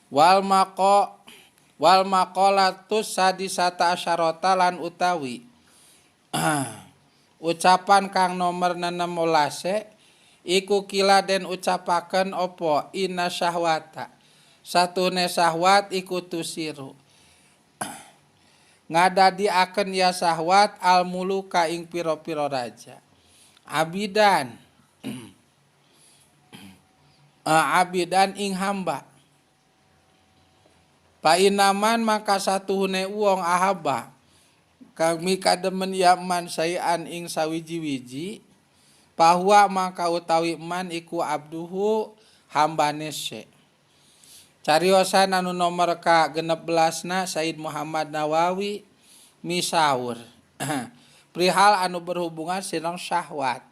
Wal maqo wal maqalatus sadisata asyarata lan utawi ucapan kang nomor 16 iku kila den ucapaken opo inna syahwata satune syahwat iku tusiru ngadadiaken ya syahwat al muluka ing pira-pira raja abidan abidan ing hamba. Painaman maka satuhune wong ahaba kang mikademen ya man sayan ing sawiji-wiji bahwa maka utawi man iku abduhu hambane se. Cariosan anu nomor ka 16na Said Muhammad Nawawi misaur perihal anu berhubungan sinang syahwat.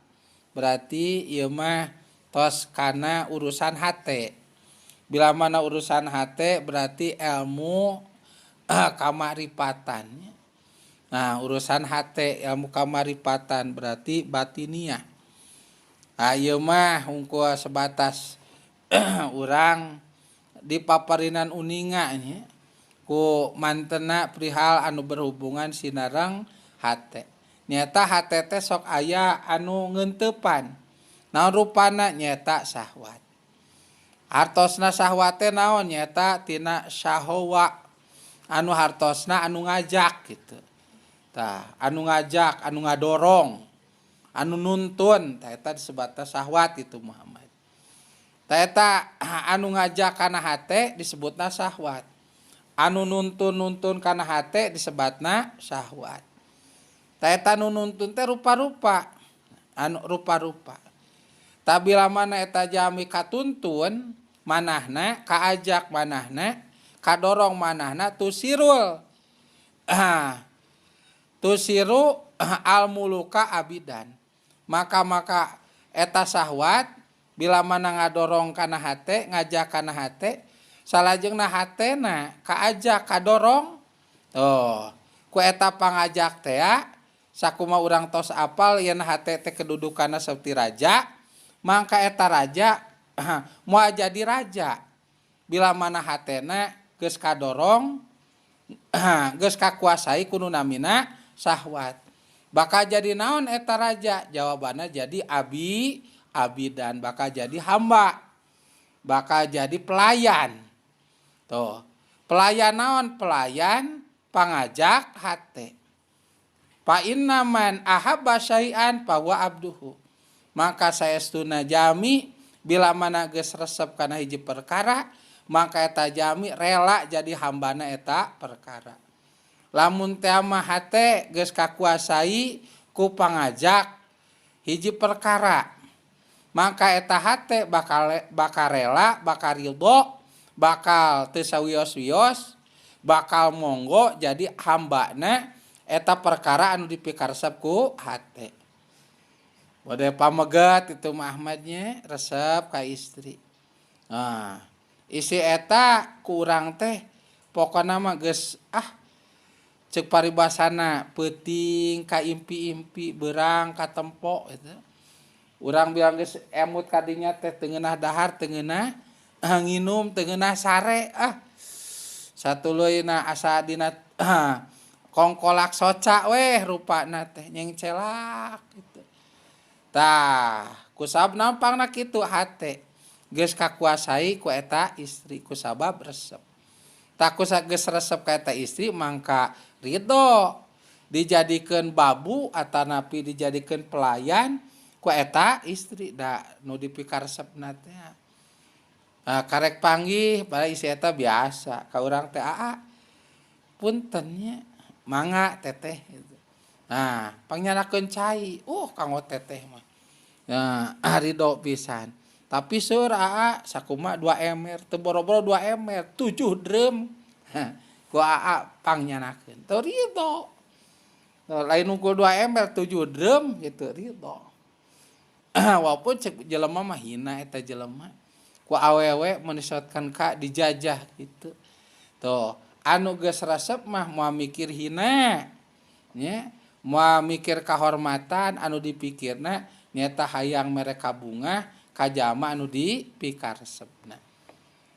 Berarti ieu mah tos kana urusan hate. Bila mana urusan hate berarti ilmu kamaripatan. Nah, urusan hate ilmu kamaripatan berarti batiniah. Nah, ieu mah hungkul sebatas urang di paparinan uninga nya ku mantena perihal anu berhubungan sinareng hate. Nyata hate teh sok aya anu ngenteupan. Naon rupana nyata syahwat. Hartosna syahwat teh naon nyata tina syahawa anu hartosna anu ngajak gitu. Tah, anu ngajak, anu ngadorong, anu nuntun, tah eta disebutna syahwat itu Muhammad. Tah eta anu ngajak kana hate disebutna syahwat. Anu nuntun-nuntun kana hate disebutna syahwat. Tah eta nu nuntun teh rupa-rupa, anu rupa-rupa. Tah bila mana eta jami katuntun manahna, kaajak manahna, kadorong manahna tusirul. Tusiru al muluka abidan. Maka eta syahwat bila mana ngadorong kana hate, ngajak kana hate, salajengna hatena kaajak kadorong. Tuh, ku eta pangajak teh sakuma urang tos apal yen hate teh kedudukanna saperti raja, mangka eta raja moal jadi raja. Bila mana hatena geus kadorong, geus kakuasai ku nu namina syahwat. Bakal jadi naon eta raja? Jawabanna jadi abidan, bakal jadi hamba, bakal jadi pelayan. Tuh, pelayan naon? Pelayan pangajak hate. Fa inna man ahabba syai'an fa huwa abduhu. Maka saestuna jami bila mana geus resep kana hiji perkara, maka eta jami rela jadi hambana eta perkara. Lamun teh mah hate geus kakuasai ku pangajak hiji perkara, maka eta hate bakal rela, bakal ridho, bakal teu sawios-wios, bakal monggo jadi hambana eta perkara anu dipikaresep ku hate. Bade pamegat itu mah Ahmadnya resep ka istri. Nah, isi eta ku urang teh pokona mah geus cek paribasana peuting ka impi-impi beurang ka tempo gitu. Urang bilang geus emut kadinya teh teu ngeunah dahar, teu ngeunah nginum, teu ngeunah sare satuluyna asa dina kongkolak soca weh rupana teh nyengcelak gitu. Tah, kusabab nampangna kitu hate geus kakuasai ku eta istri kusabab resep. Tah kusa geus resep ka eta istri mangka ridho dijadikeun babu atanapi dijadikeun pelayan ku eta istri da nu dipikaresepna teh. Nah, karek panggih padahal isi eta biasa ka urang teh aa punten nya mangga teteh gitu. Nah, pangnyandakeun cai, kanggo teteh mah. Nah, ridho pisan. Tapi seur aa sakumaha 2 ember, teu boro-boro 2 ember, 7 drum. Ku aa pangnyandakeun. Teu ridho. Lain unggul 2 ember, 7 drum gitu ridho. Walaupun cek jelema mah hina eta jelema. Ku awewe menisotkan ka dijajah gitu. Tuh, anu geus resep mah moal mikir hina. Nya, moal mikir kahormatan anu dipikirna nyata hayang mere kabungah ka jalma anu dipikaresepna.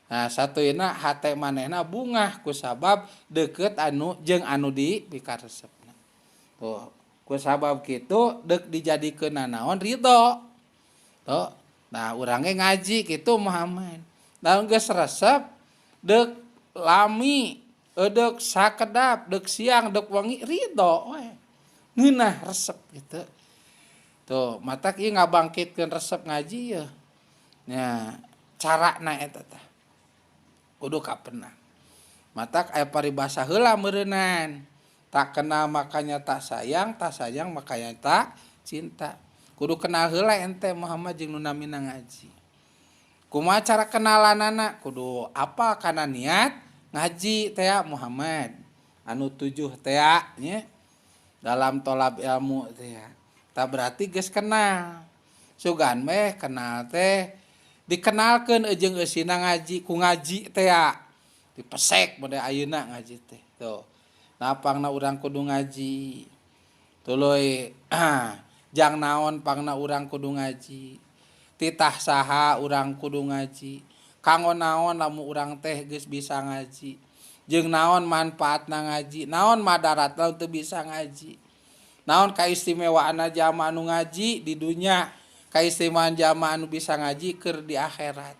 Nah satuyna hate manehna bungah kusabab deukeut anu jeung anu di pikaresepna. Tuh kusabab kitu deuk dijadikeun nanaon ridho. Tuh. Nah urang ge ngaji kitu Muhammad. Nah geus resep deuk lami deuk sakedap deuk siang deuk wengi ridho we. Ngeunah resep gitu. Tuh matak ieu ngabangkitkeun resep ngaji yeuh. Nya carana eta teh. Kudu kapenang. Matak aya paribasa heula meureunan. Tak kenal makanya tak sayang, tak sayang makanya tak cinta. Kudu kenal heula ente Muhammad jeung nu namina ngaji. Kumaha cara kenalanana? Kudu apa kana niat ngaji teh Muhammad. Anu 7 teh nya dalam tolab ilmu teh. Tah berarti geus kenal. Sugan meh kenal teh dikenalkeun jeung eusina ngaji ku ngaji teh dipesek mode ayeuna ngaji teh. Tuh. Nah pangna urang kudu ngaji. Tuluy jang naon pangna urang kudu ngaji. Titah saha urang kudu ngaji. Kanggo naon lamun urang teh geus bisa ngaji. Jeung naon manfaatna ngaji, naon madaratna teu bisa ngaji. Naon kaistimewaanna jalma anu ngaji di dunya, kaistimewaan jalma anu bisa ngaji keur di akhirat.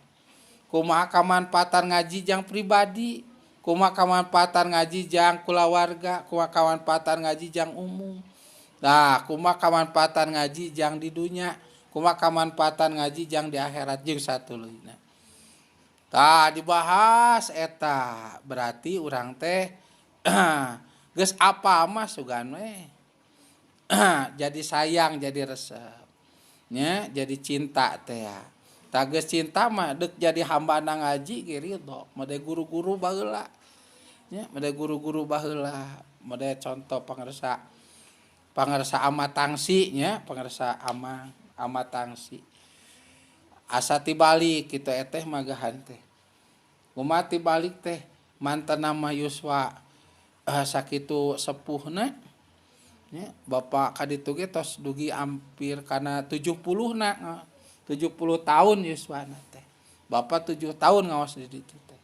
Kumaha kamanfaatan ngaji jang pribadi, kumaha kamanfaatan ngaji jang kulawarga, kumaha kamanfaatan ngaji jang umum. Nah, kumaha kamanfaatan ngaji jang di dunya, kumaha kamanfaatan ngaji jang di akhirat jeung satuluyna. Tah dibahas eta, berarti urang teh geus apa mah sugan we. Jadi sayang, jadi resep. Nya, jadi cinta teh. Tah geus cinta mah deuk jadi hambana ngaji ge ridho, made guru-guru baheula. Nya, made guru-guru baheula, made contoh pangersa pangersa ama tangsi nya, pangersa ama ama tangsi. Asa tibalik kitu eteh magahan teh. Kumaha tibalik teh mantena mah yuswa sakitu sepuhna nya, bapak kaditu ge tos dugi hampir kana 70 na, 70 tahun yuswana teh. Bapak 7 tahun ngaos di ditu teh.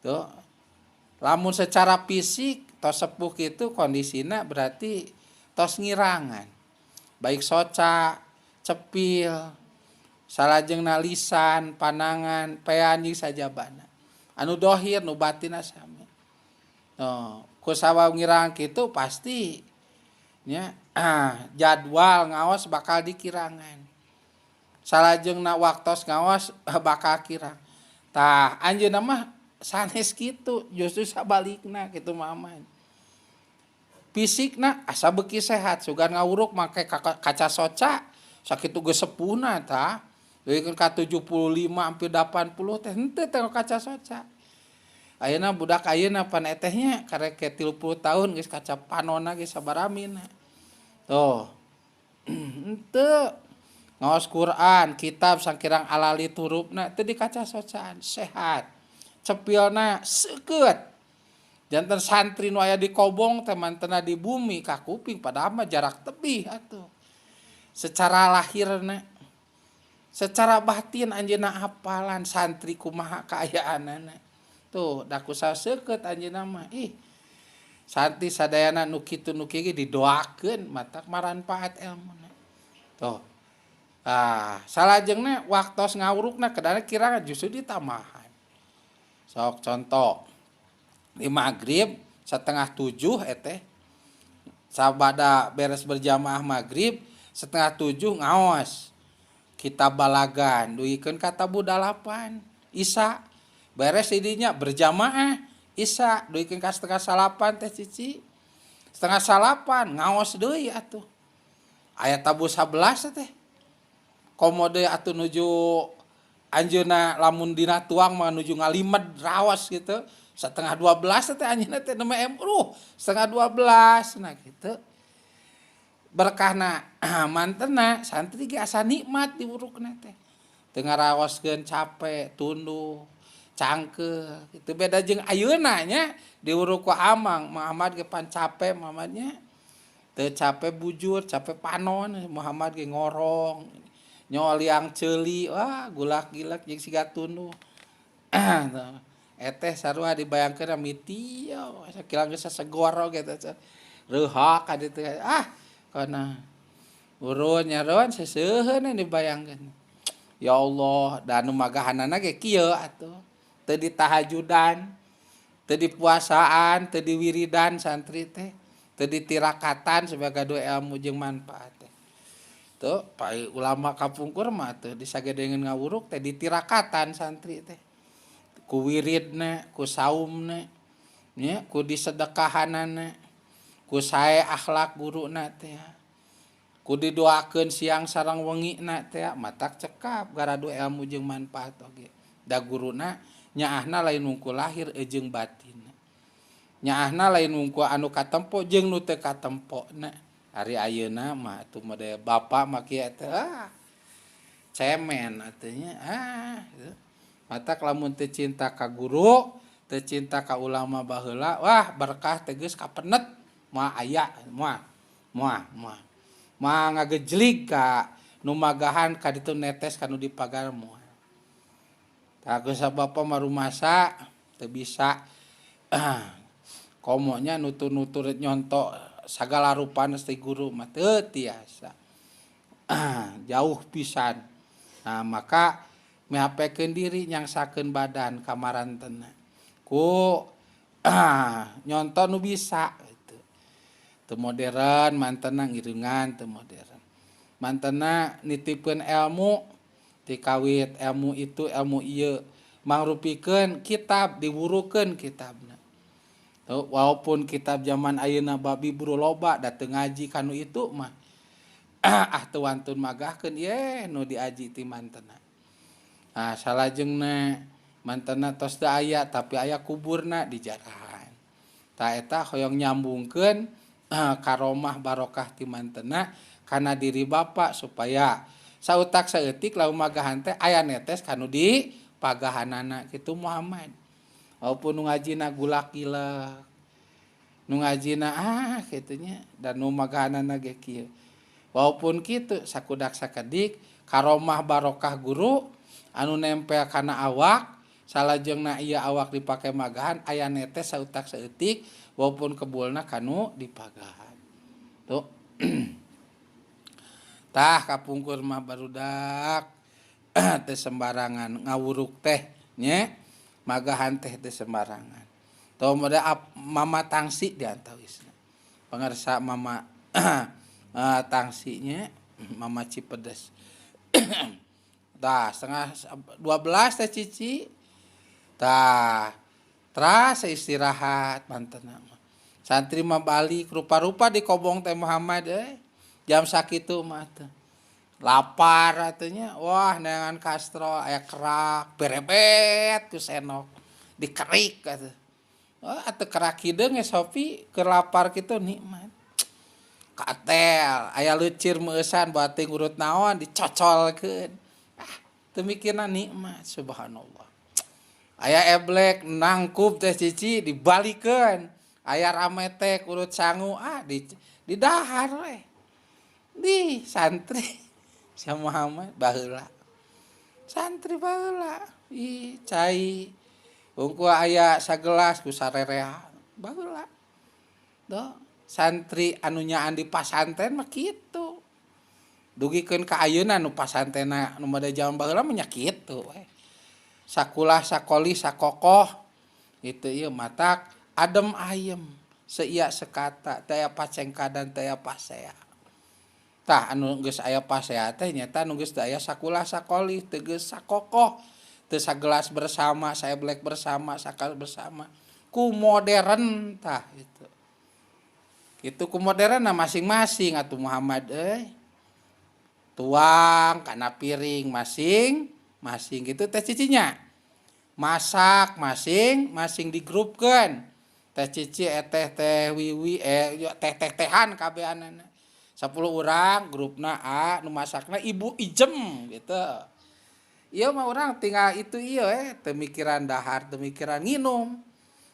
Tuh. Lamun secara fisik tos sepuh kitu kondisina berarti tos ngirangan. Baik soca, cepil, salajengna lisan, panangan, pean jeung sajabana. Anu dohir nu batinna sami. Oh, kusabab ngirang kitu pasti nya jadwal ngaos bakal dikirangan. Salajengna waktos ngaos bakal kirang. Tah anjeunna mah sanes kitu, justru sabalikna kitu mah. Fisikna asa beuki sehat, sugan ngawuruk make kaca soca sakitu geus sepuhna tah. Leuwihkeun ka 75 hampir 80 teh henteu teh kaca soca. Ayeuna budak ayeuna pan etehnya karek 30 tahun geus kaca panonna geus sabaramina. Tuh. Henteu ngaos Quran, kitab sangkirang alalit hurufna teu di kaca socaan, sehat. Cepilna seukeut. Janten santri nu aya di Kobong teh mantena di bumi ka kuping padahal mah jarak tebih atuh. Secara lahirna, secara batin anjeunna hafalan santri kumaha kaayaanana. Tuh da kusaha seukeut anjeunna mah. Ih. Santri sadayana nu kitu nu kieu ge didoakeun matak maranfaat elmuna. Tuh. Ah, salajengna waktos ngawurukna kedana kirangan justru ditambahan. Sok contoh di maghrib 6:30 eteh sabada beres berjamaah maghrib 6:30 ngaos kitab balagan dugikeun ka tabuh 8 Isya beres didinya berjamaah Isya dugikeun ka 8:30 teh cici 8:30 ngaos deui atuh aya tabuh 11 teh komo deui atuh nuju anjeunna lamun dina tuang mah nuju ngalimed raos gitu 11:30 teh anjeunna teh nembe 11:30 nah gitu berkahna mantena santri ge asa nikmat diwurukna teh teu ngaraoskeun capek tunduh cangkeuh itu beda jeung ayeuna nya diwuruk ku amang Muhammad ge pan capek Muhammadnya teu capek bujur capek panon Muhammad ge ngorong nyoliang ceuli wah gulak-gilak jeung siga tunduh. Eteh sarua dibayangkeun mitio sakilang geus sasegor oge teh reuhak ka ditu ah kana urun nyaron seuseuheun dibayangkeun. Ya Allah, da nu magahanana ge kieu atuh. Teu ditahajudan, teu dipuasaan, teu diwiridan santri teh, teu ditirakatan sebagai gaduh ilmu jeung manfaat teh. Tuh, pai ulama kapungkur mah teu disagedengeun ngawuruk teh ditirakatan santri teh. Ku wiridna, ku saumna, nya ku disedekahanana, ku sae akhlak guruna teh. Ku didoakeun siang sareng wengina teh matak cekap garadu ilmu jeung manfaat oge. Da guruna nyaahna lain wungkul lahir jeung batin. Nyaahna lain wungkul anu katempo jeung nu teu katempona. Ari ayeuna mah atuh mode bapak mah kieu teh ah cemen atuh nya ah gitu. Matak lamun teu cinta ka guru, teu cinta ka ulama baheula, wah berkah teh geus kapenet moal aya, moal moal moal. Moal ngagejlig ka nu magahan ka ditu netes ka nu dipagar moal. Tah geus bapa mah rumasa teu bisa komonya nutur-nutur nyontok sagala rupana ti guru mah teu tiasa. Jauh pisan. Nah maka mihapekeun diri nyangsakeun badan ka marantena ku nyonto nu bisa gitu. Teu modern mantena ngiringan teu modern. Mantena nitipkeun ilmu ti kawit ilmu itu ilmu ieu mangrupikeun kitab diwurukeun kitabna. Tuh, walaupun kitab zaman ayeuna babi buru loba da teu ngaji kanu itu mah ah teu wantun magahkeun ye nu diaji ti mantena. Nah salajengna mantena tos teu aya tapi aya kuburna dijarahan. Tah eta hoyong nyambungkeun karomah barokah ti mantena kana diri bapa supaya sautak saeutik lamun magahan teh aya netes kanu di pagahanana kitu Muhammad. Walaupun nu ngajina gulak gilek, nu ngajina ah kitu nya dan nu magahanana ge kieu. Walaupun kitu sakudak sakedik karomah barokah guru anu nempel kana awak salajengna ieu awak dipake magahan aya netes sautak saeutik walaupun kebulna kanu dipagahan. Tuh. Tah kapungkur mah barudak teu sembarangan ngawuruk teh nya magahan teh teu sembarangan. Teu mode mama tangsi di antawisna. Pangarsa mama tangsinya mama Cipedes. Tah 11:30 teh cici. Tah teras istirahat mantena mah. Santri mah balik rupa-rupa di kobong teh Muhammad jam sakitu mah teh. Lapar atunya, wah neangan kastrol aya kerak berebet ku senok dikerik atuh. Wah atuh kerak hideung ge sopi keur lapar kitu nikmat. Katel aya leucir meueusan bating urut naon dicocolkeun. Ah teu mikirna nikmat subhanallah. Aya eblek nangkup teh cici dibalikeun. Aya rametek urut sangu ah didahar we. Di santri si Muhammad baheula. Santri baheula ih cai hungkul aya sagelas ku sarerea baheula. Doh santri anu nyaan di pasantren mah kitu. Dugikeun ka ayeuna nu pasantrenna nu mode jaman baheula mah nya kitu we. Sakulah sakoli sakokoh itu ieu matak adem ayem seia sekata teu aya pacengkadan teu aya pasea. Tah anu geus aya pasea teh nyata nu geus teu aya sakulah sakoli teu geus sakokoh teu sagelas bersama saeblek bersama sakal bersama ku modern tah itu. Itu ku modern masing-masing atuh Muhammad euy. Tuang kana piring masing-masing gitu teh cicinya. Masak masing-masing digrupkeun. Teh cici eteh teh wiwi teh teh tehan kabehanana. 10 urang grupna A nu masakna ibu ijem gitu. Ieu mah urang tinggal itu ieu teu mikiran dahar, teu mikiran nginum,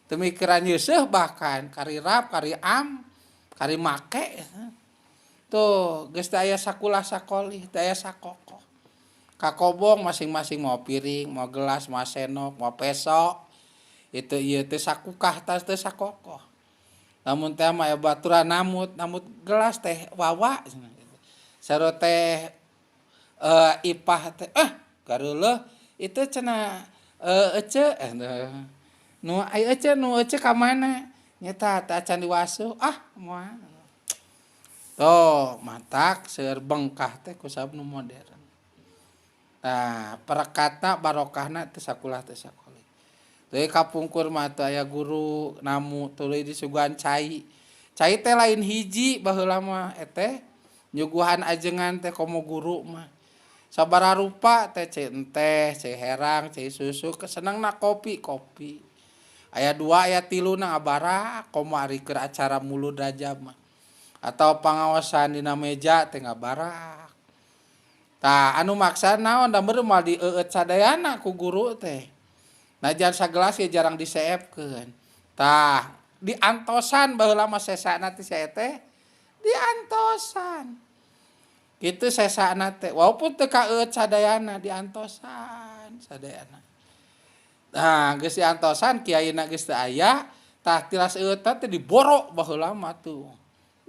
teu mikiran yeuseuh bahkan kari rap, kari am, kari make. Tuh geus teu aya sakulah sakoli, teu aya sakokoh. Kakobong masing-masing mau piring, mau gelas, mau sendok, mau peso. Itu ieu teh sakukah tas teh sakokoh. Lamun teh mah aya baturan namut, namut gelas teh wawa cenah gitu. Sarua teh ipah teh gareuleuh itu cenah ece nu aya ece nu ece ka mana? Nyata teh acan diwasuh ah moal. Tuh matak seueur bengkah teh kusabab nu modern. Nah, perekatna barokahna teu sakulah teu sakola. Deui kapungkur mah teu aya guru namu tuluy disuguhan cai. Cai teh lain hiji baheula mah eteh nyuguhan ajengan teh komo guru mah. Sabaraha rupa teh cai enteh, cai herang, cai susu, senengna kopi, kopi. Aya dua aya tilu na ngabarak komo ari keur acara Mulud Rajab mah. Atau pangaosan dina meja teh ngabarak. Tah anu maksa naon da meureun moal dieueut sadayana ku guru teh. Najan sagelas ge jarang diseepkeun. Tah diantosan baheula mah sesana teh si teh diantosan. Kitu sesana teh walaupun teu kaeueut sadayana diantosan sadayana. Nah geus diantosan kiaina geus teu aya tah tilas eueutna teh diboro baheula mah tuh.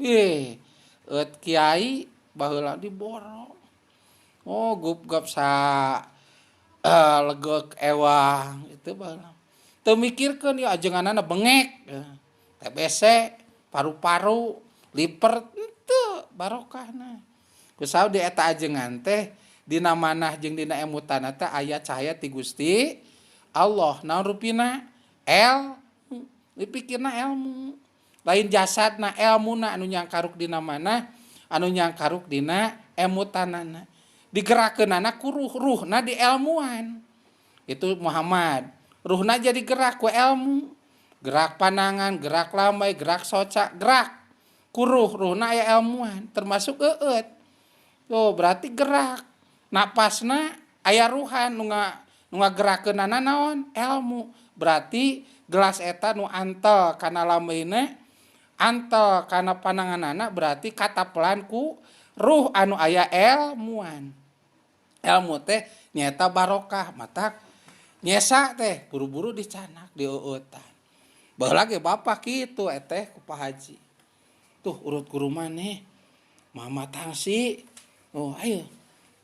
Ih, eueut kiai baheula diboro. Oh gup-gap sa legek ewang itu baheula. Teu mikirkeun ieu ajenganana bengek, TBC, paru-paru, liver henteu barokahna. Kusabab di eta ajengan teh dina manah jeung dina emutanna teh aya cahaya ti Gusti Allah. Naon rupina? Ilmu. Dipikirna ilmu. Lain jasadna, elmuna anu nyangkaruk dina manah, anu nyangkaruk dina emutanana. Digerakkeunana ku ruh, ruhna di ilmuan. Itu Muhammad. Ruhna jadi gerak ku ilmu. Gerak panangan, gerak lambai, gerak soca, gerak ku ruh, ruhna aya ilmuan, termasuk eueut. Tuh berarti gerak. Napasna aya ruhan nu ngagerakkeunana naon? Ilmu. Berarti gelas eta nu antel kana lambeina, antel kana pananganana berarti katapelan ku ruh anu aya ilmuan. Ilmu teh nyaeta barokah, matak nyesa teh buru-buru dicanak dieueutan. Baheula ge bapak kitu eteh ku Pak Haji. Tuh urut guru maneh. Mama tangsi. Oh ayo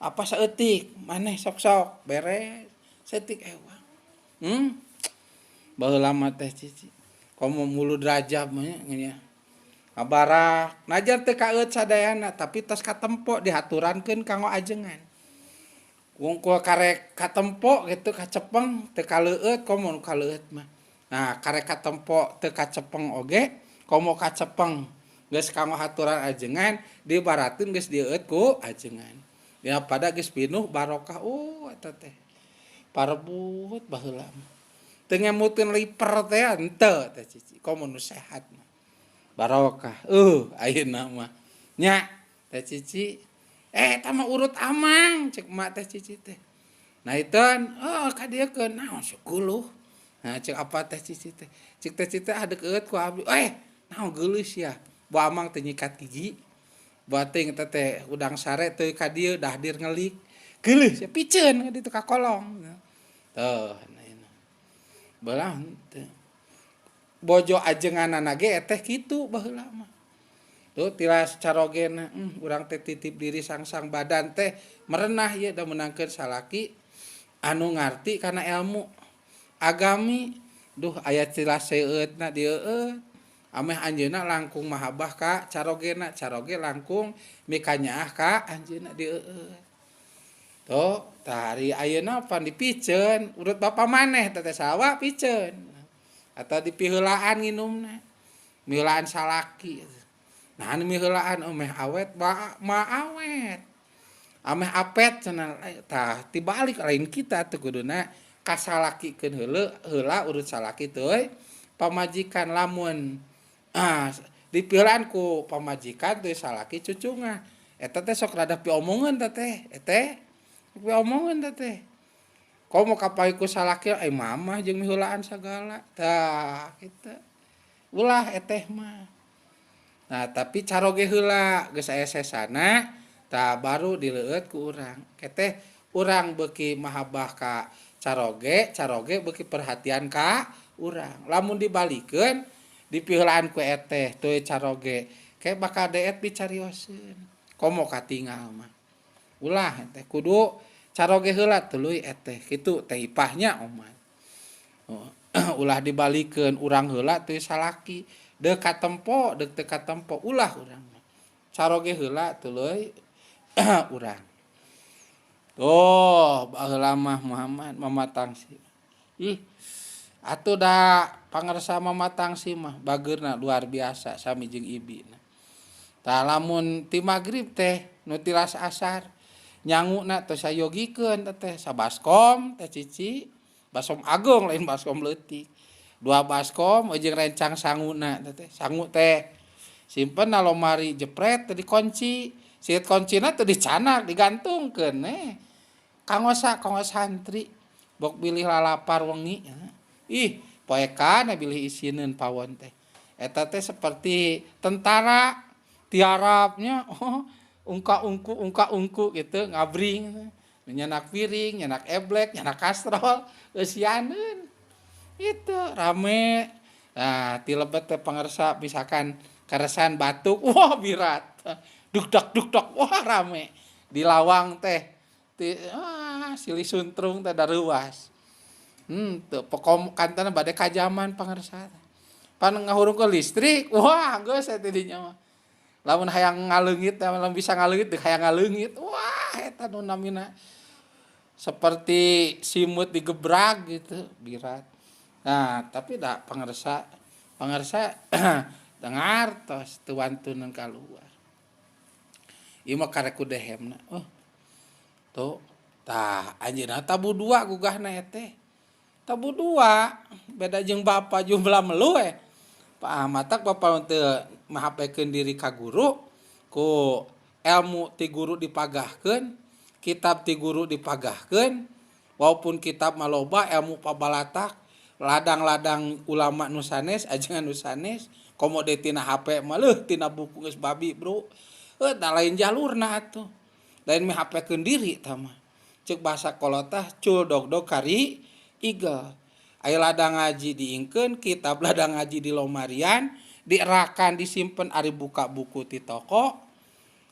apa saeutik maneh sok-sok beres saeutik ewang. Baheula mah teh cici. Komo Mulud Rajab mah nya. Ngabarak najan teu kaeut sadayana tapi tos katempo dihaturankeun kanggo ajengan. Wungkul karek katempo gitu kacepeng teu kaleueut komo nu kaleueut mah. Nah karek katempo teu kacepeng oge komo kacepeng geus kanggo haturan ajengan dibarateun geus dieueut ku ajengan. Ya pada geus pinuh barokah eta teh. Parebut baheula mah. Teu ngemuteun liper teh henteu teh cici komo nu sehat mah. Barokah ayeuna mah. Nya teh cici eta mah urut amang cek emak teh cici teh. Nah iteun oh ka dieu keun naon suguluh. Nah cek apa teh cici teh. Cek teh cici teh adek eueut ku abdi. Naon geulis ya. Bo amang teh nyikat gigi. Bating teh teh udang sare teu ka dieu dahdir ngelik. Geulis ya piceun ka ditu ka kolong. Tuh nah baheula henteu. Bojo ajenganana ge teh kitu baheula mah. Tuh tilas carogena urang teh titip diri sangsang badan teh merenah ieu da meunangkeun salaki anu ngarti kana ilmu agami. Duh aya tilas seueutna dieueut ameh anjeunna langkung mahabbah ka carogena, caroge langkung mikanyaah ka anjeunna dieueut. Tuh tah ari ayeuna pan dipiceun urut bapa maneh teh sawa piceun atau dipiheulaan nginumna miheulaan salaki. Nah anu miheulaan meh awet ma awet ameh apet cenah tah tibalik lain kita teu kuduna kasalakikeun heula urut salaki teuy pamajikan lamun dipiheulaan ku pamajikan teuy salaki cucungah eta teh sok rada piomongeun teh teh piomongeun teh komo kapai ku salaki ai mamah jeung miheulaan sagala tah kitu ulah eteh mah. Nah tapi caroge heula geus aya sesana tah baru dileueut ku urang. Keteh Urang beuki mahabbah ka caroge, caroge beuki perhatian ka urang. Lamun dibalikeun dipiheulaan ku eteh teu caroge, ke bakal deet dicarioseun. Komo katingal mah. Ulah teh kudu caroge heula tuluy eteh kitu teh ipahnya oman. Ulah dibalikeun urang heula teu salaki, deuk katempo deuk teu katempo ulah urang mah. Caroge heula tuluy urang. Tuh baheula mah Muhammad Mama Tangsi. Ih, atuh da pangersa Mama Tangsi mah bageurna luar biasa sami jeung ibina. Tah lamun ti magrib teh nu tilas asar nyanguna teh sayogikeun teh sabaskom teh cici, baskom ageung lain baskom leutik. Dua baskom jeung rencang sanguna teh sangu teh simpen na lomari jepret teh dikunci, siit kuncina teh dicanak digantungkeun eh. Kangosa kanggo santri bok bilih lalapar wengi. Ih, poekan bilih isineun pawon teh. Eta teh seperti tentara tiarapnya, oh, ungka-ungku ungka-ungku gitu ngabring. Nyanak piring, nyanak eblek, nyanak kastrol, eusianeun. Itu rame. Nah, ti lebet teh pangersa misalkan karesan batuk, wah birat. Duk dak, wah rame. Di lawang teh ti silih suntrung teh dareuwas. Teu pokom kantana bade kajaman pangersa. Pan ngahurungkeun listrik, wah geus eta dinya mah. Lamun hayang ngaleungit, lamun bisa ngaleungit deuk hayang ngaleungit. Wah eta nu namina seperti simut digebrag gitu, birat. Nah, tapi da pangersa pangersa ngartos teu wantunan kaluar. Ieu mah karek ku dehemna. Oh. Tuh, tah anjeunna tabu dua gugahna teh. Tabu dua, beda jeung bapa jumlah melu we. Pak matak bapa teu mahapekeun diri ka guru, ku ilmu ti guru dipagahkeun, kitab ti guru dipagahkeun, walaupun kitab mah loba ilmu pabalatak, ladang-ladang ulama nu sanes, ajengan nu sanes, komo deui tina HP mah leuh tina buku geus babi bro. Heuh da lain jalurna atuh. Lain mihapekeun diri tah mah. Ceuk bahasa kolotah cul dogdog kari igel. Aya ladang ngaji diingkeun, kitab ladang ngaji di lomarian, dierakan disimpen ari buka buku ti toko,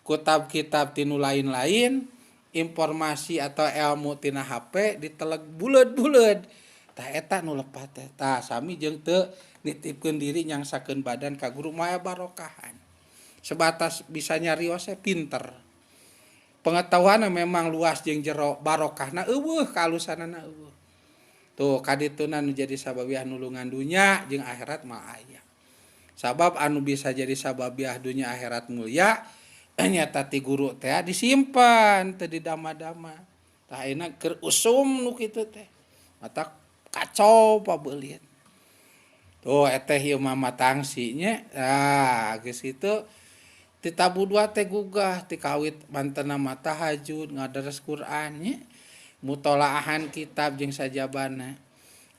kitab-kitab tinu lain-lain, informasi atau ilmu tina HP diteleg buleud-buleud. Tah eta nu lepat teh. Tah sami jeung teu nitipkeun diri nyangsakeun badan ka guru mah barokahan. Sebatas bisa nyarios pinter. Pengetahuan memang luas jeung jero, barokahna eueuh, kaalusanana eueuh. Tuh kadituna nu jadi sababiah nulungan dunya jeung akhirat mah aya. Sabab anu bisa jadi sababiah dunya akhirat mulia nyata ti guru teh disimpan teu didama-dama. Tah ayeuna keur usum nu kitu teh. Matak kacau pabeulit. Tuh eteh ieu mah Matangsi nya. Tah geus kitu ti tabu dua teh gugah ti kawit mantena mah tahajud ngadaras Quran nya. Mutolaahan kitab jeung sajabana.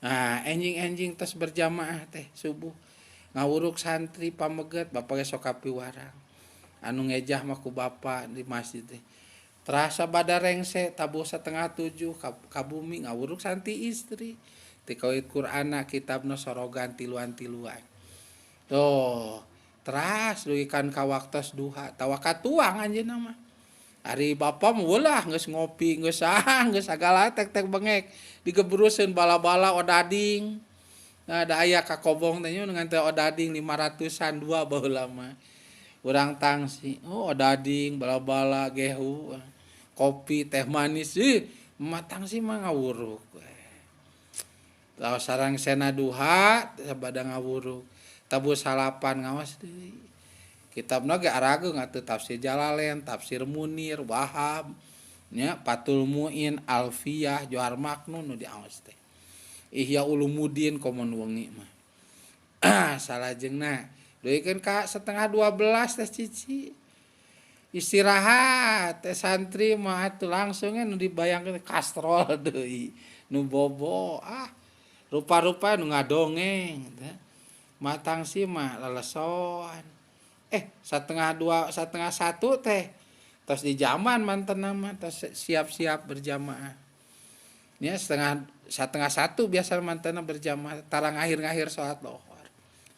Nah, enjing-enjing tos berjamaah teh subuh. Ngawuruk santri pameget bapak ge sok kapiwarang. Anu ngejah mah ku bapa di masjid teh. Terasa bada rengse tabuh 6:30 ka bumi ngawuruk santri istri. Ti kawit Qur'ana kitabna sorogan tiluan-tiluan. Tuh, teras dugikan ka waktos duha tawa katuang anjeunna mah. Ari bapa mah ulah geus ngopi geus sah geus sagala tek-tek bengek digebruseun bala-bala odading. Nah, da aya ka kobong teh nya ngan teh odading 500-an dua baheula mah. Urang tangsi, oh odading bala-bala gehu, kopi teh manis ih Matangsi mah ngawuruk. Tah sarang sena duha sabada ngawuruk. Tabuh salapan ngawas deui. Kitabna ge arageung atuh tafsir Jalalain, tafsir Munir, Wahab, nya Fathul Muin, Alfiyah, Johar Maknun nu diaos teh. Ihya Ulumuddin komo nu wengi mah. Salajengna dugikeun ka 11:30 teh cici. Istirahat teh santri mah atuh langsung nu dibayangkeun kastrol deui, nu bobo ah rupa-rupa nu ngadongeng teh. Matangsi mah lelesoan. 1:30, 12:30 teh Tos di zaman manten nama tos siap-siap berjamaah. Nya setengah setengah satu biasa mantena berjamaah tarang akhir-akhir salat lohor.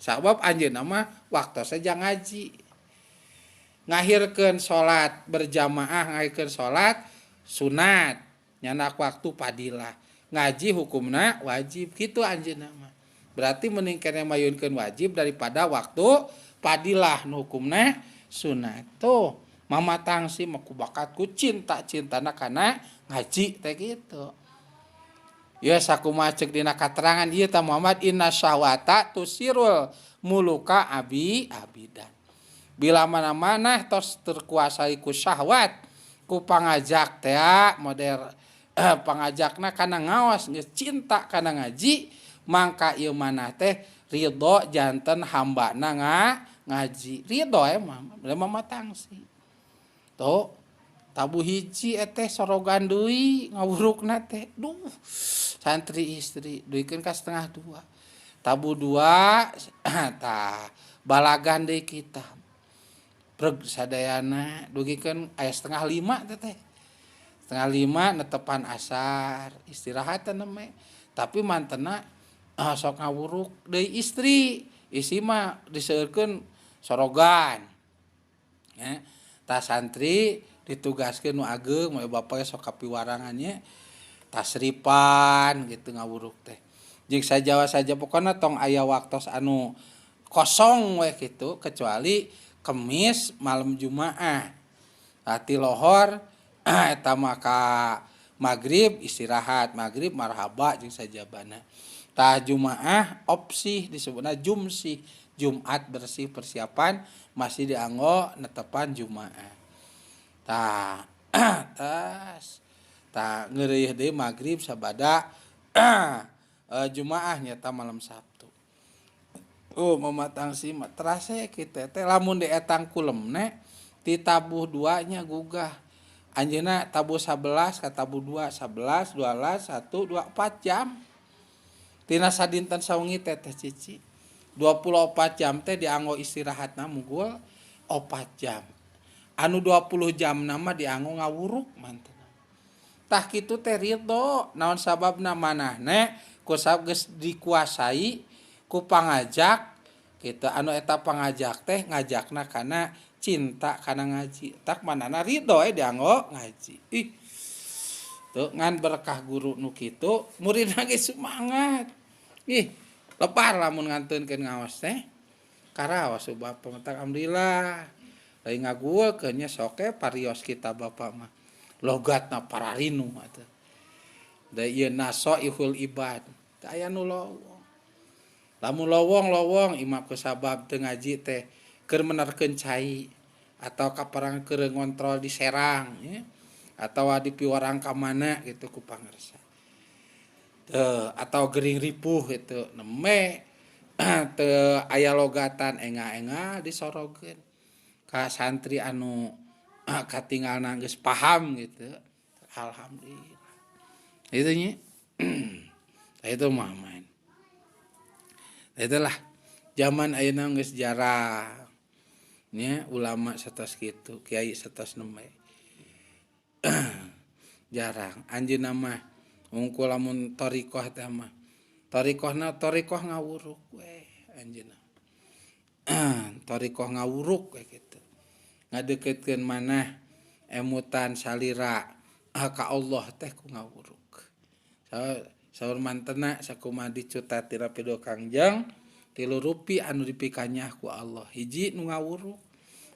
Sabab anjeunna mah waktu saja ngaji. Ngahirkeun salat berjamaah, ngahirkeun salat sunat, nyanak waktu padilah. Ngaji hukumna wajib kitu anjeunna mah. Berarti mending keneh mayunkeun wajib daripada waktu padilah nu hukumna sunat. Tuh Mama Tangsi mah ku bakat ku cinta-cintana kana ngaji teh kitu. Ya sakumaha ceuk dina katerangan ieu ta Muhammad inna syahwata tusirul muluka abi abidan. Bila mana-mana tos terkuasai ku syahwat ku pangajak teh model pangajakna kana ngaos geus cinta kana ngaji mangka ieu manah teh ridho janten hambana ngaji ridho emang Mama Tangsi. Tuh tabuh hiji eteh sorogan deui ngawurukna teh duh santri istri duikeun ka setengah dua tabuh dua tah balagan deui kita preg sadayana dugikeun aya setengah lima teh setengah lima netepan asar istirahat neme tapi mantena sok ngawuruk deui istri isi mah diseueurkeun sorogan ya. Tah santri ditugaskeun nu ageung moe bapaknya sok kapiwarangan nya tasripan gitu ngawuruk teh jeung sajawa saja pokona tong aya waktos anu kosong we kitu kecuali Kemis malam Jumaah ti lohor eta mah ka magrib istirahat magrib marhaba jeung sajabana tah Jumaah opsi disebutna jumsih Jumat bersih persiapan masih dianggo netepan Jumaah. Tah tas tah ngeureuh deui magrib sabada Jumaah nyata malam Sabtu. Oh Mama Tangsi mah terase kitu teh lamun dietang kulemne ti tabuh dua nya gugah. Anjeunna tabuh 11 ka tabuh 2 11 12 1 2 4 jam. Tina sadinten sawengi teh teh cici. 24 jam teh dianggo istirahatna mugul 4 jam. Anu 20 jam nama dianggo ngawuruk mantena. Tah kitu teh ridho naon sababna manahne ku sabab geus dikuasai ku pangajak kitu anu eta pangajak teh ngajakna kana cinta kana ngaji. Tak manahna ridho dianggo ngaji. Ih. Tuh ngan berkah guru nu kitu muridna ge semangat. Ih lebar lamun nganteunkeun ngaos teh karaos bapak mah alhamdulillah lain ngagueulkeun nya sok parios kita bapak mah logatna pararinu atuh da ieu nasoihul ibad teu aya nu lowong lamun lowong-lowong imah ku sabab teu ngaji teh keur menerkeun cai atau kaparang keur ngontrol di Serang nya atawa di piwarang ka mana gitu ku pangersa atau gering ripuh itu neme teu aya logatan enga-enga disorogeun ka santri anu katinggalna geus paham gitu alhamdulillah itu nya itu mah main itulah zaman ayeuna geus jarang nya ulama satos kitu kiai satos neme jarang anjeunna mah ungkul lamun thariqah teh mah thariqahna thariqah ngawuruk we anjeunna thariqah ngawuruk we kitu ngadeuketkeun manah emutan salira ka Allah teh ku ngawuruk saur mantena sakumaha dicuta tina pido Kangjeng tilu rupi anu dipikanyah ku Allah hiji nu ngawuruk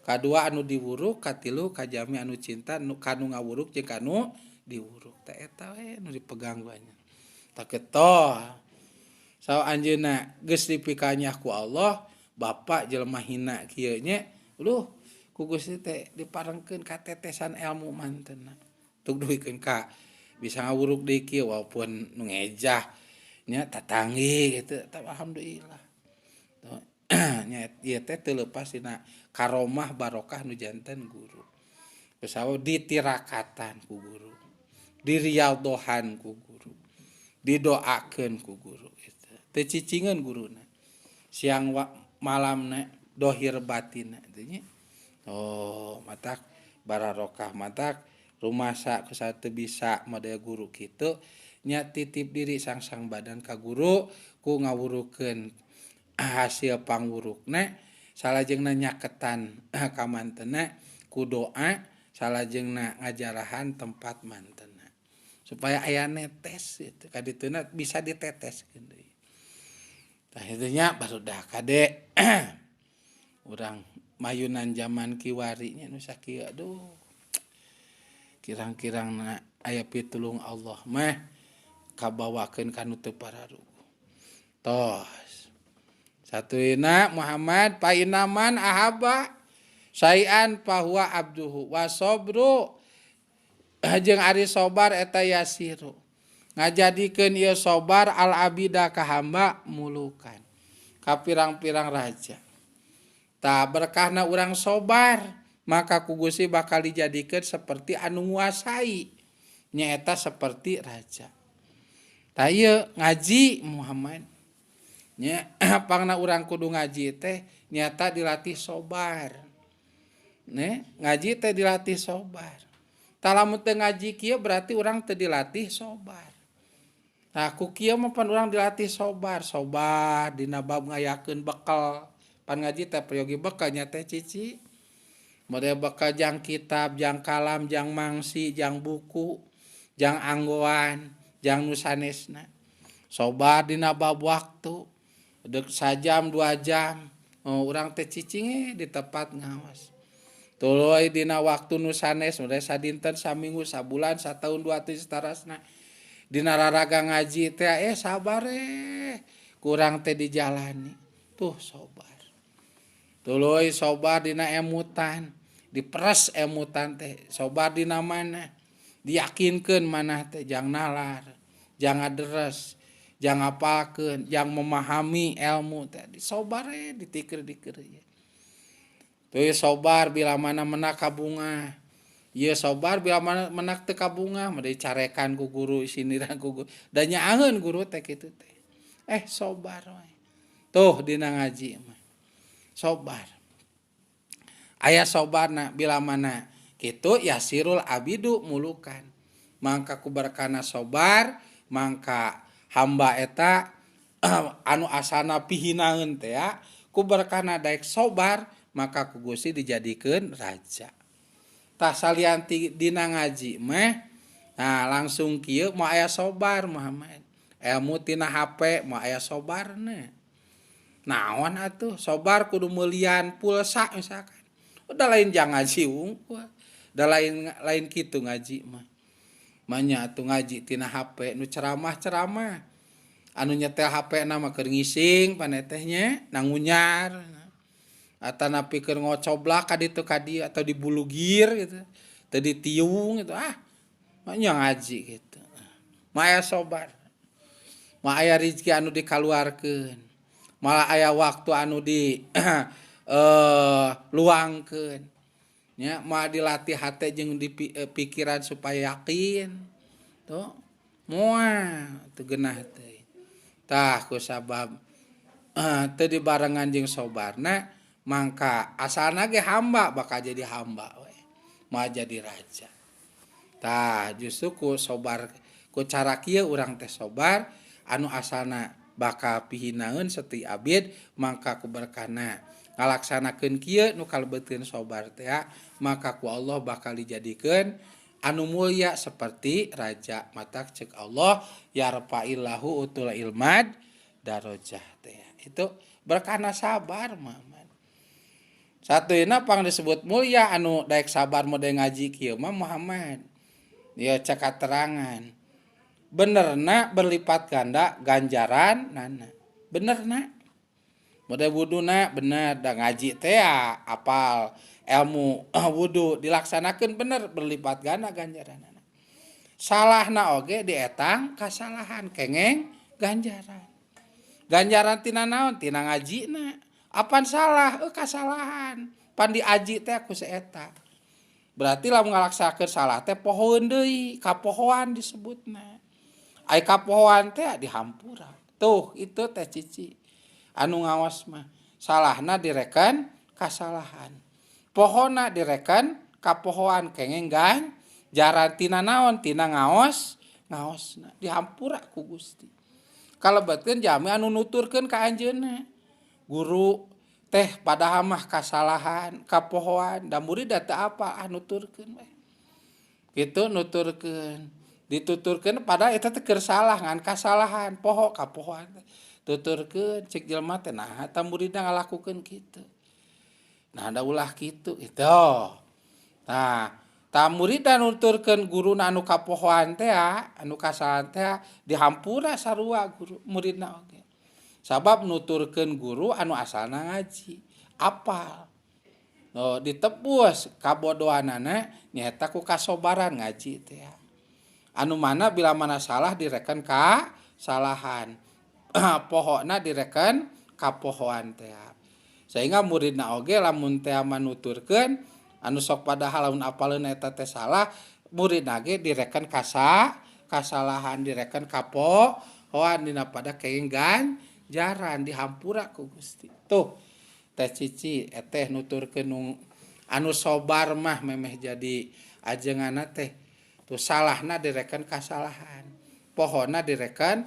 kadua anu diwuruk katilu kajami anu cinta nu kanu ngawuruk jeung kanu diwuruk teh eta we nu dipegang banyak tak ketoh saw anjeunna geus dipikanyah ku Allah bapak jelema hina kieu nya luh ku Gusti teh diparengkeun ka tetesan ilmu mantena tuk duikeun ka bisa ngawuruk deui kieu walaupun nu ngejah nya tatanggi gitu tapi alhamdulillah nya ieu teh teu leupas dina karomah barokah nu janten guru sawo ditirakatan ku guru dirialdohan ku guru didoakeun ku guru gitu teu cicingeun guruna siang malamna dohir batinna teh nya oh matak Bararokah matak rumasa kusa teu bisa model guru kitu nya titip diri sangsang badan ka guru ku ngawurukeun hasil pangwurukna salajengna nyaketan ka mantena ku doa salajengna ngajarahan tempat mantena supaya aya netes gitu ka dituna bisa diteteskeun deui. Tah kitu nya barudak kade urang mayunan zaman kiwari nya nu sakieu aduh kirang-kirangna aya pitulung Allah mah kabawakeun ka nu teu pararuguh. Tos satuyna Muhammad fa innaman ahabba syai'an fahuwa abduhu wa sabru jeung ari sabar eta yasiru ngajadikeun ieu sabar al abida ka hamba mulukan ka pirang-pirang raja. Tah berkahna urang sabar maka ku Gusti bakal dijadikeun seperti anu nguasai nyaeta seperti raja. Tah ieu ngaji Muhammad nya pangna urang kudu ngaji teh nyata dilatih sabar. Ne ngaji teh dilatih sabar. Tah lamun teu ngaji kieu berarti urang teu dilatih sabar. Tah ku kieu mah pan urang dilatih sabar, sabar dina bab ngayakeun bekal. Pan ngaji teh peryogi bekal nya teh cici. Model bekal jang kitab, jang kalam, jang mangsi, jang buku, jang anggoan, jang nu sanesna. Sabar dina bab waktu. Deuk sajam 2 jam, oh, urang teh cicing di tempat ngawas. Tuluy dina waktu nu sanes, mulai sadinten, saminggu, sabulan, sataun, 2 tahun satarasna. Dina raraga ngaji teh sabar kurang teh dijalani. Tuh sabar. Tuluy sabar dina emutan, diperes emutan teh, sabar dina mana? Diyakinkeun manah teh jang nalar, jang ngaderes, jang ngapalkeun, jang memahami ilmu teh. Sabar ditikir-dikir ieu. Tuluy sabar bila mana menak kabungah. Ieu sabar bila mana menak teu kabungah, mah dicarekan ku guru, sindiran ku guru. Da nyaaheun guru teh kitu teh. Sabar we. Tuh dina ngaji mah. Sabar. Aya sabarna bila mana kitu yasirul abidu mulukan. Mangka ku berkana sabar, mangka hamba eta anu asana pihinaeun teh ya, ku berkana daek sabar, maka ku Gusti dijadikeun raja. Tah salian dina ngaji mah, nah langsung kieu moal aya sabar Muhammad. Ilmu tina HP moal aya sabarna. Naon atuh sabar kudu meulian pulsa misalkan. Udah lain jang ngaji wungkul. Da lain kitu ngaji mah. Manya atuh ngaji tina HP nu ceramah-ceramah. Anu nyetel HP na mah keur ngising paneteh nya nangunyar. Atanapi keur ngocoblak ka ditu ka dieu atau dibulugir gitu. Teu ditiung gitu. Ah, manya ngaji gitu. Mah aya sabar. Mah aya rezeki anu dikaluarkeun. Malah aya waktu anu di luangkeun. Nya mah dilatih hate jeung di pikiran supaya yakin. Tuh moal teu geunah teh. Tah ku sabab teu dibarengan jeung sabarna mangka asalna ge hamba bakal jadi hamba we. Moal jadi raja. Tah justru ku sabar ku cara kieu urang teh sabar anu asalna bakal pihinaeun seti abid mangka ku berkana ngalaksanakeun kieu nu kalebetkeun sabar teh maka ku Allah bakal dijadikeun anu mulia seperti raja. Matak ceuk Allah yarfa'illahu utul ilmad darajah teh. Itu berkana sabar Muhammad. Satuyna pang disebut mulia anu daek sabar mode ngaji kieu mah Muhammad. Ieu cek katerangan. Benerna berlipat ganda ganjaran nana. Benerna. Mode wuduna bener da ngaji teh apal ilmu wudu dilaksanakeun bener berlipat ganda ganjaranana. Salahna oge dietang kasalahan kengeng ganjaran. Ganjaran tina naon? Tina ngajina. Apan salah? Kasalahan. Pan diaji teh ku saeta. Berarti lamun ngalaksakeun salah teh pohoeun deui, kapohoan disebutna. Ai kapohoan teh dihampura. Tuh itu teh cici. Anu ngawas mah salahna direken kasalahan. Pohona direken Kapohoan kengeng ganjaran tina naon? Tina ngaos ngaosna dihampura ku Gusti. Kalebetkeun jalmi anu nuturkeun ka anjeunna guru teh, padahal mah kasalahan, kapohoan, da murid teu apa, ah, nuturkeun we kitu. Nuturkeun, dituturkeun, padahal eta teh keur salah, ngan kasalahan poho, kapohoan teh. Tuturkeun, cek jelema teh, "Naha eta muridna ngalakukeun kitu? Nah, da ulah kitu." Gitu. Nah, tah, muridna nuturkeun guruna anu kapohoan teh, anu kasalahan teh, dihampura sarua guru muridna oge, sabab nuturkeun guru anu asalna ngaji apal. Oh, ditebus kabodohanana nyaeta ku kasobaran ngaji teh, anu mana bila mana salah direken ka salahan, pohona direken kapohoan teh, sehingga muridna oge lamun teh manuturkeun anu sok padahal lamun apaleun eta teh salah, muridna ge direken kasalahan, direken kapohoan, dina pada kenging ganjaran, dihampura ku Gusti. Tuh, Teh Cici, eteh nuturkeun anu sobar mah memeh jadi ajenganna teh. Tuh, salahna direken kasalahan, pohona direken.